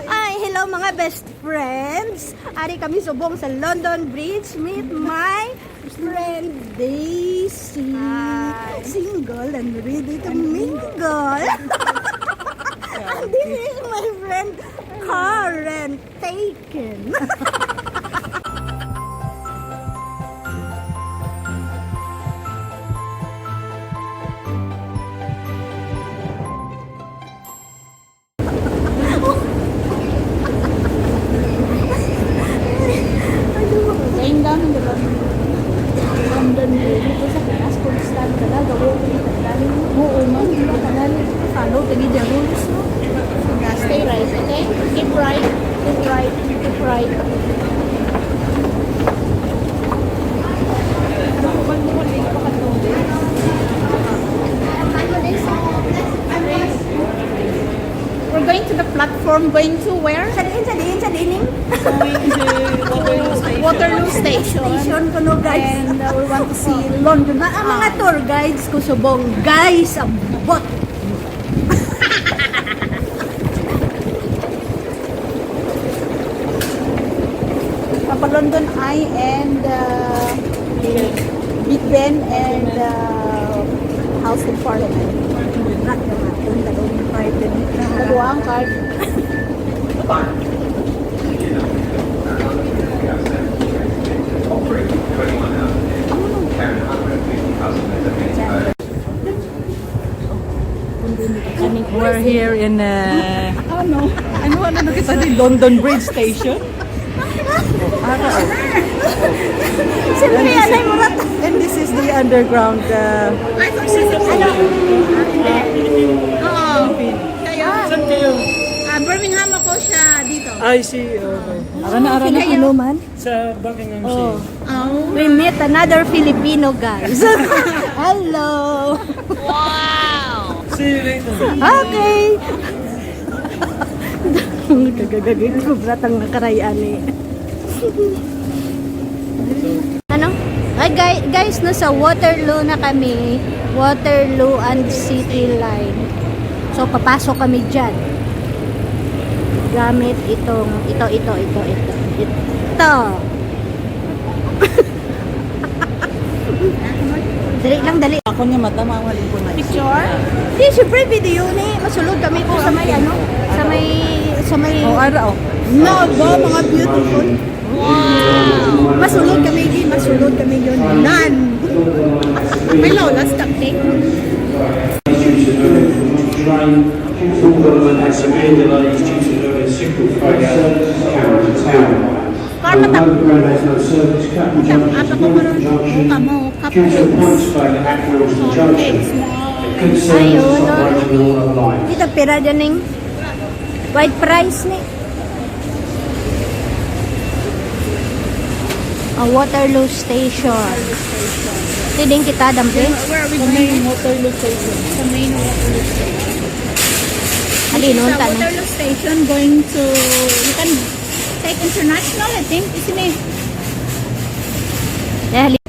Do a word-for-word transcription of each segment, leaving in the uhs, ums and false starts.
Ay, hello mga best friends. Ari kami subong sa London Bridge. Meet my friend Daisy. Hi. Single and ready to mingle. And this is my friend Karen. Taken. Daing dami, di ba? Ang dami dito sa Pinas, kung saan ka na, gawin ko yung pagkain mo. Oo, ma'am, di ba? Tagal. Follow the media rules, no? Yeah, stay right, okay? Keep right, keep right, keep right. We're going to the platform, going to where? Sa diin, sa diin, sa dining? Going to Waterloo Station. Station kuno, guys. And, uh, we want to see London. Ma-, ang mga Eye. Tour guides ko subong, guys, ang bot. Papa London Eye and, uh, Big Ben and, uh, House of Parliament. Nakuha ang card. We're here in, uh, ano, ano na kita di London Bridge Station? Siyempre, anay mo rat. And this is the underground, uh, Oo. Kayo? Ah, Birmingham ako siya dito. I see, okay. Ara na, ara na. Kayo? Ano man? Sa Buckingham Station. Oh. We meet another Filipino, guys. Hello. Wow. See you later. Okay. Ang kagagagay ko, bratang nakarayan eh. Ano? Ay, guy-, guys, nasa Waterloo na kami. Waterloo and City Line. So, papasok kami dyan. Gamit itong, ito, ito, ito, ito. Ito. Dali lang, dali. Ako nga mata, mawali ko na. Picture? Di, syempre, video ni. Masulod kami po sa may, ano, sa may, sa may Oh, ara, oh. No, go, mga beautiful. Wow! Masulod kami, di, masulod kami yun. Nan! May lola, stop take. Train, Hillsborough Government has severe delays due to no signal failure. Karen Town. Karma ta. Overground has no service. Clapham Junction is blocked. Junction Points failure at Wilson Junction. Concerns of right to the line. Kita pera dyan ning white price ni. A Waterloo Station. Tiding kita, Dumpling. Where are we going? Waterloo Station. The main Waterloo Station. Halin, This is a unta na. Waterloo Station going to, you can take international, I think. Isini. Yeah, halin.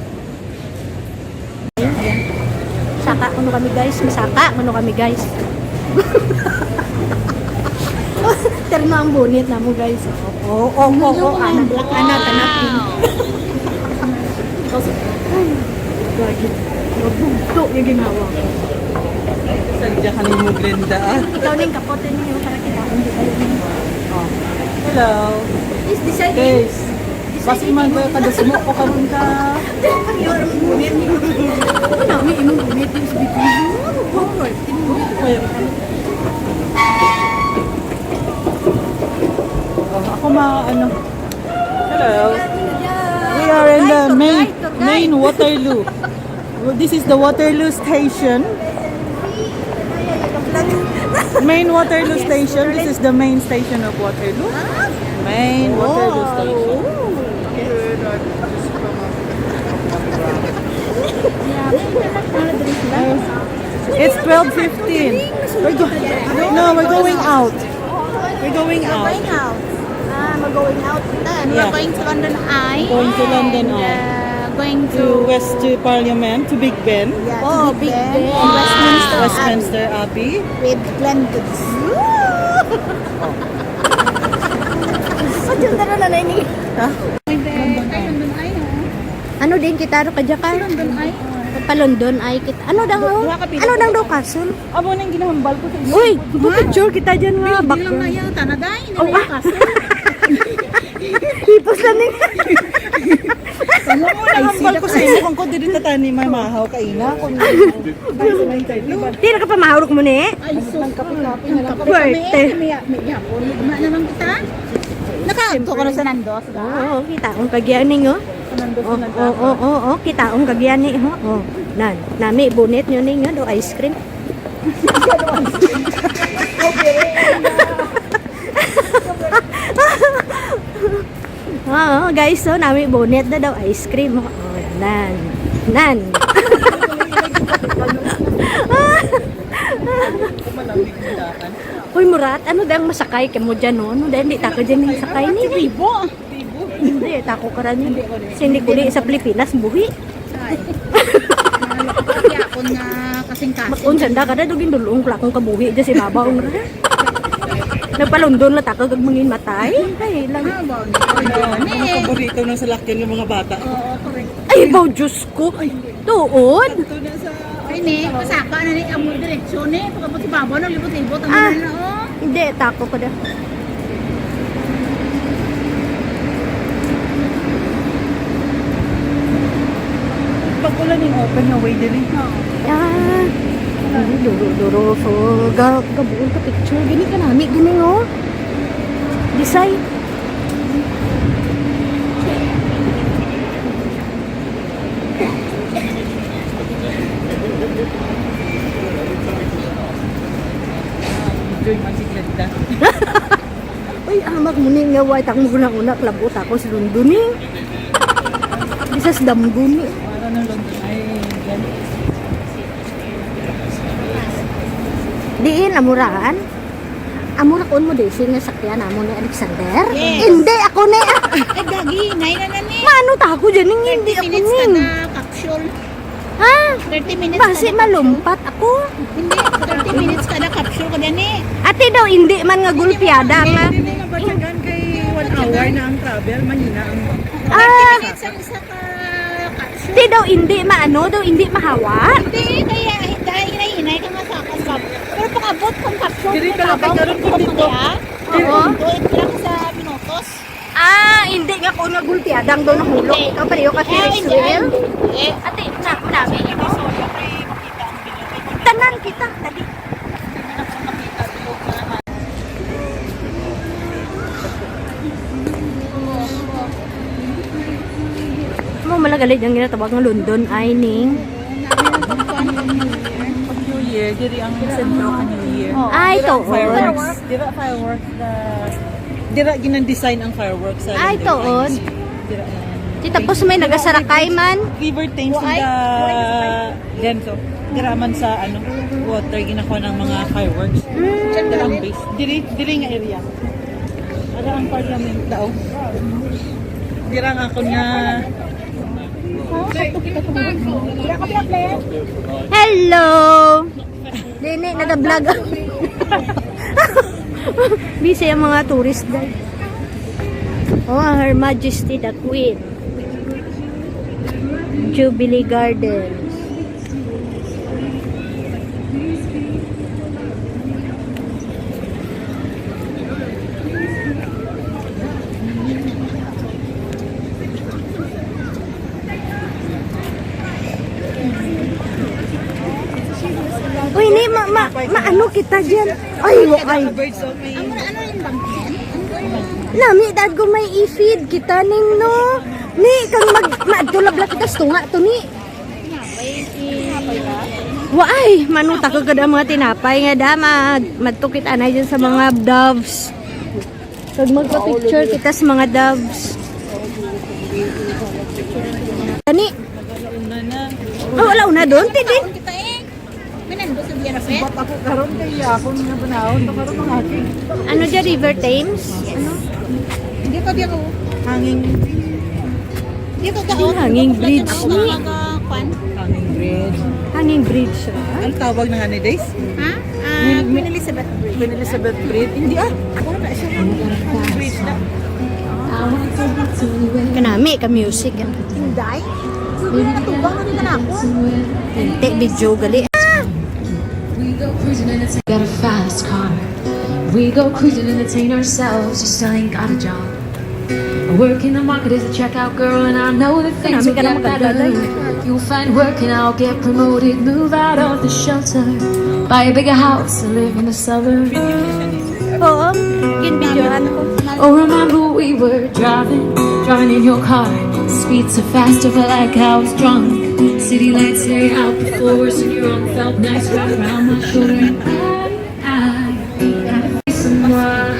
Ayan, ayan. Saka kuno kami, guys. Masaka kuno kami, guys. Terno ang bunit namo, guys. Oo, oo, oo, oo, ana. Black, ana, tanapin. Ay, gagi. Mabugto yung ginawa ko. Sadya ka ni mo, Glenda, ah. Ikaw na yung kapote ninyo para kita. Oh. Hello. Is deciding. Guys. Basi man ko kadasmo ko karon ka. Ano, may imong bunit din sa bibig. Ano, forward. Oh, ako ma-, ano. Hello. We are in the main, main Waterloo. Well, this is the Waterloo Station. Main Waterloo Station. This is the main station of Waterloo. Main Waterloo Station. It's twelve fifteen. We're go-, no, we're going out. We're going out. Going out. Ah, mag-going out kita. Yeah. We're going to London Eye. Going to London Eye. And, uh, Going to West, to Parliament, to Big Ben. Yeah, to Oh, Big Big Ben. Ben. Westminster Abbey. Westminster Abbey. With Glenn Goods. Ba't yung taro na nai ni? Ha? Ay, hindi. Ay, London Eye, oh. Ano din kita, ano ka dyan ka? Si London Eye. Pa London Eye kita. Ano daw, Du-, duha ka pila ano daw daw, Castle? Amo nang ginahambal ko sa inyo. Uy, picture kita dyan nga. Hindi lang background. Na yan, tana, day. Hindi Oh, na ah. Yung Castle. Hipos lang ni. Alam mo, nahambal ko sa inyo kung ko diri ta tani may mahaw kaina. Kung Di na ka pa mahawrok mo ni? Ay, sus. Ang kape-kape na lang. Ang kape Puwerte. Kami, eh, may, may yapon. Lugma na lang kita. Nakaagto ka na sa Nandos, ga? Oo, kita ang kagyaning, oh. Sa Nandos, Oh, sa Nandos. Oh, oh, oh, oh, kita ang kagyaning, oh. Oh, nan, nami bonnet nyo ninyo do ice cream. Oo, guys, so nami bonnet na daw ice cream. Oh, nan. Nan. Hoy, Murat, ano dang masakay kay mo dyan, no? Ano dahil hindi tako dyan yung sakay ni? Bibo. Hindi, tako ka rin yun. Hindi ko rin. Kasi hindi ko rin sa Pilipinas, buhi. Ay. Kaya ako nga kasing-kasing. Makun, sanda ka na, dugin dulong, klakong kabuhi, dyan si babaw. Nagpalundon na tako, gag mangin matay. Ay, lang. Ah, ba, hindi ko rin. Mga paborito ng salakyan ng mga bata. Oo, correct. Ay, baw, Diyos ko. Ay, hindi. Tuod? Ito na sa Ay, ni, pasaka na ni, amo diretsyo ni. Pagkabot si Babo, no, libot-libot ang Ah. Ano, oh. Hindi, tako ko da. Pag ulan yung open nga way diri. Oo. Ah. Ay, duro-duro. So, ga-, gabuol ka picture. Gini ka nami, gini, oh. Design. Enjoy man si Glenda. Uy, amak mo ni nga white akong una-una, klabot ako si London ni. Bisas damgo ni. Para ng London ay yan. Diin, amuraan? Amo ra kuon mo, Daisy, nga sakyan amo ni Alexander? Yes. Hindi, ako ni, ah. Ay, gagi, hinay na na ni. Maano ta ako dyan? Ning hindi Thirty ako minutes ka ning. Na capsule. Ha? Thirty minutes Basi ka na malumpat ako. Hindi, thirty minutes ka na capsule ka dyan eh. Ate daw, hindi man nga gulpiada nga. Hindi na mabatyagan kay one hour na ang travel, mahina ang Ah. Thirty minutes ang isa ka Ti daw indi maano, daw indi mahawa. Hindi, kaya dahil hinay-hinay ka nga sa akin, Bob. Pero pag-abot kong kapsyon, Diri ka lang kay karon ko dito. Oo. Tuwid lang sa minutos. Ah, hindi nga ko nga gulti, adang daw nahulog. Hindi. Ikaw pareho ka Eh, Felix hindi, Will. Hindi. Ate, na, marami. Tanan kita, dali. Mo malagali ang ginatawag nga London ay ning Pag New Year, diri ang sentro ka New Year. Ay, Dira ang tuod. Fireworks. Dira fireworks na, dira ginang-design ang fireworks sa Ay, London tuod. Eye. Dira lang. Di tapos may nagasarakay man. River Thames Why? Sila Ganso. Dira man sa, ano, water, ginakuha ng mga fireworks. Mm. Check the lang base. Diri, diri nga area. Ara ang parliament daw. Dira nga ako nga. Hello! Dini, nag-vlog. Busy ang mga tourist guys. Oh, Her Majesty the Queen. Jubilee Gardens. Uy, ni, ma, ma, maano kita dyan? Ay, wa, ay. Nami, dad ko may i-feed kita ning, no? Ni, kang mag, maadto labla kita sa tunga to, ni. Wa, ay, manuta ko kada mga tinapay nga da, mag, madto kita na dyan sa mga doves. Pag magpa-picture kita sa mga doves. Gani. Oh, wala una doon, tidi. Minando sa Via Rafael. Ba't ako karon kay ako nga banahon to karon ang akin. Ano dyan, River Thames? Ano? Hindi pa diyan, oh. Hanging. Yung hanging bridge ni. Hanging bridge. Hanging bridge, ah. Ang tawag na nga ni Days? Ha? Ah, Queen Elizabeth Bridge. Queen Elizabeth Bridge. Hindi ah. Wala siya. Hanging bridge na. Kanami ka music, ah. Inday? Hindi na natubang na nila ako. Hindi, video gali. Ah! We go cruising in a got a fast car. We go cruising, entertain ourselves. You still ain't got a job. I work in the market as a checkout girl, and I know that things will Marami ka na get magdadala. better. You'll find work and I'll get promoted. Move out of the shelter, buy a bigger house and live in the suburbs. Oo, ginbidyohan ko. Oh, remember we were driving, driving in your car. Speed so fast, I felt like I was drunk. City lights say out before us, and your arm felt nice right around my shoulder. And I, I, I, I,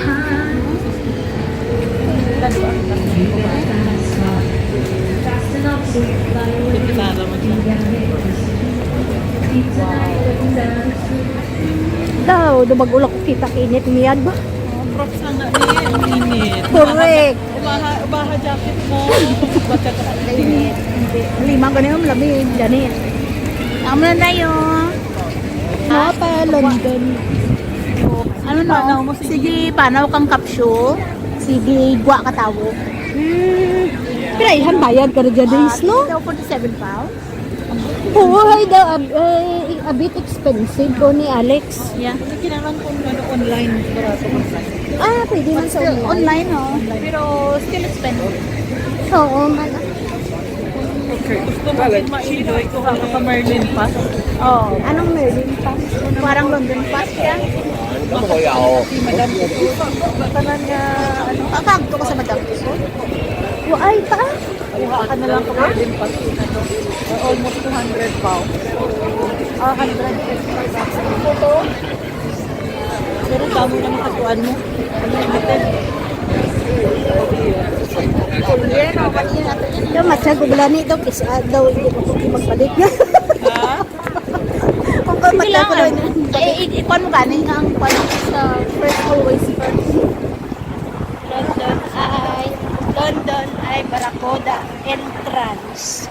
Daw, do mag-ula ko kita kinit miyad ba? Props lang na niya. Ang init. Correct. Ubaha, ubaha jacket mo. Ba't ka Lima gani ang lamig, gani. Amo na tayo. Mapa London. Ano na? Sige, panaw kang kapsyo. Sige, gwa ka tawo. Hmm. Pero ihan bayad ka na dyan, Days, no? Daw forty-seven pounds. Oo, ay daw, ab- eh, a bit expensive ko ni Alex. Yeah. Hindi kailangan kung ano online, barato online. Ah, pwede man sa Still online. Online, no? Pero still expensive. Oo, man. Okay. Gusto mo din ma-enjoy ko ka Merlin pa? Oh, anong Merlin pa? Parang London pa siya. Si Madam Tussauds. Tanan nga, ano, Kakagto ko sa Madam Tussauds. Waay pa? Kuha ka na lang pag din pa. Almost two hundred pounds. Ah, hundred fifty. Pero damo na makatuan mo. Unlimited. Daw, matsag ko bala ni daw, kis ah, daw, hindi ko magbalik. Ha? Kung ko matsag ko daw. Eh, i- ikuan mo ganing ang kwan sa first, always first. London ay, London ay Barracuda entrance.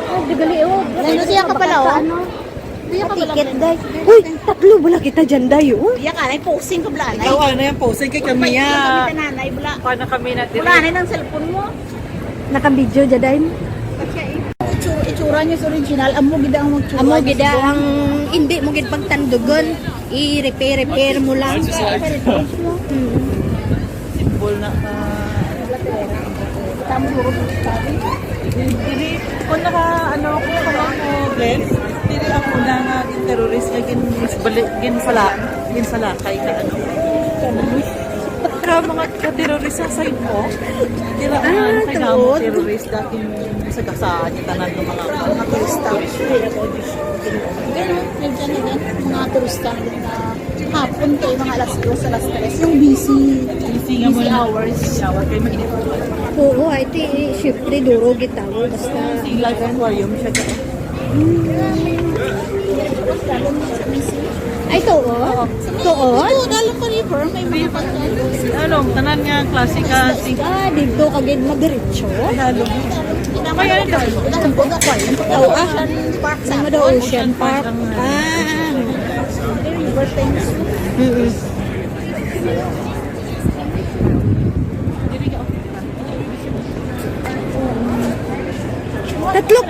Oh, digali, oh. Ano siya ka pala, oh? Ano? Diya ka pala. Ticket, day. Uy, tatlo bala kita dyan, day, oh. Diya ka, nay, posing ka bala, nay. Ikaw, ano yung posing kay kami, ah? Nanay, bala. Paano kami natin? Wala na ng cellphone mo. Naka-video dyan, day. Itsura, itsura niya sa original. Amo gid ang magtsura. Amo gid ang hindi mo gid pagtandugon, i-repair-repair mo lang. Simbol na ka. Hindi, kung naka, ano, kung naka mo, Glenn, hindi ako na nga yung terrorist nga gin-, balik, ginsala, ginsalakay ka, ano. Ka mga ka-terrorist sa side mo. Dira Ah, ang kailangan mo tuod. Terrorist dati yung sa gasaan yung tanan ng mga mga turista. Ganun, medyo na din. Mga turista na din na hapon kayo, mga alas dos, alas tres. Yung busy, Busy nga busy mga hours. Shower kayo mainit. Oo, ay ti, siyempre, duro gitawo. Basta, Sea Life Aquarium siya dyan. ay, tuod? Tuod? Oo, dalang pa river, may mga pagkain. Ano, tanan nga klase ka. Ah, dito kagid madiretso. Tagalog. Kaya ito, dalang po ako. Oo, ah. Ocean Park sa Ano daw, Ocean Park? Ah. River Thames. Mm-mm. Tatlo,